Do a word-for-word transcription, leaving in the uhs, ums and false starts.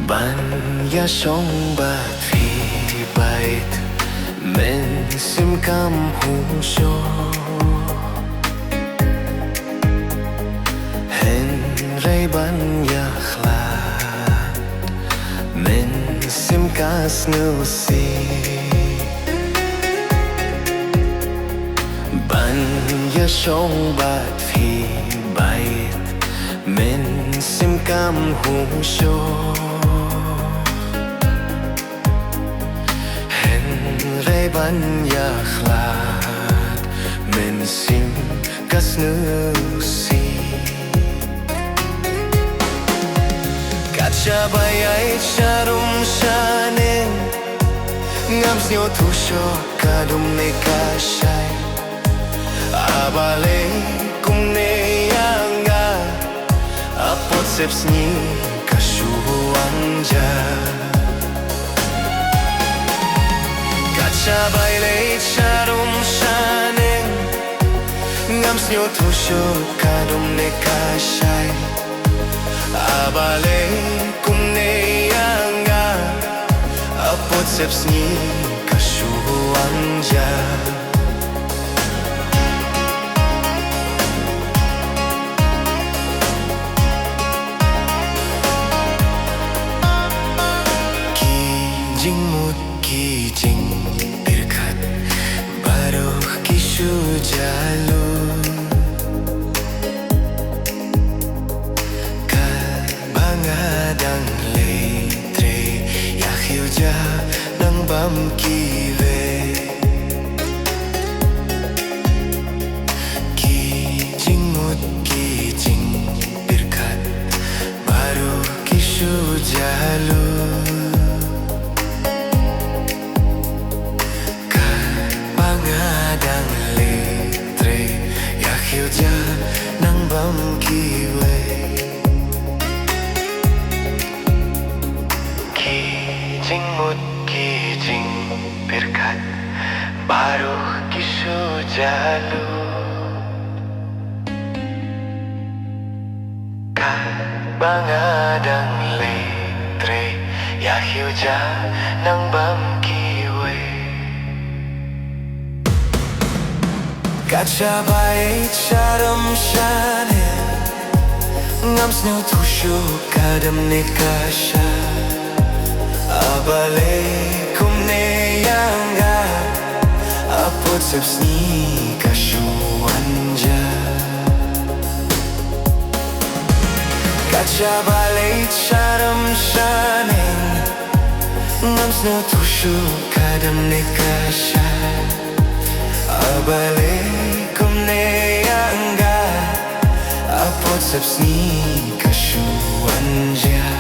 Ban ïa shong bad phi beit, mynsiem kam hung shuh. Hynrei ban ïa khlad, mynsiem ka sngewsih. Ban ïa shong bad phi beit, mynsiem kam hung shuh. Hynrei ban ïa khlad, mynsiem ka sngewsih. Kat shaba ïaid sharum shaneng, ngam sngewthuh shuh ka dum ne ka shai. Haba leh kumne ïa nga, hapoh sepsngi ka shu wan jia. Kat shaba ïaleit sharum shaneng, ngam sngewthuh shuh ka dum ne ka shai. Haba leh kumne ïa nga, hapoh sepsngi ka shu wan jia. Ki jingmut ki jingpyrkhat baroh ki shu jia lut. Katba nga dang leit trei, ïa khiew jia nangbam kiwei. Ki jingmut ki jingpyrkhat baroh ki shu jia lut. Katba nga dang leit trei, ïa khiew jia nangbam kiwei. Ki jingmut ki jingpyrkhat baroh ki shu jia lut. Katba nga dang leit trei, ïa khiew jia nangbam kiwei. Kat shaba ïaid sharum shaneng, ngam sngewthuh shuh ka dum ne ka shai. Haba leh kumne ïa nga, hapoh sepsngi ka shu wan jia. Kat shaba leit sharum shaneng, ngam sngewthuh shuh ka dum ne ka shai. Haba leh kumne ïa nga, hapoh sepsngi ka shu wan jia.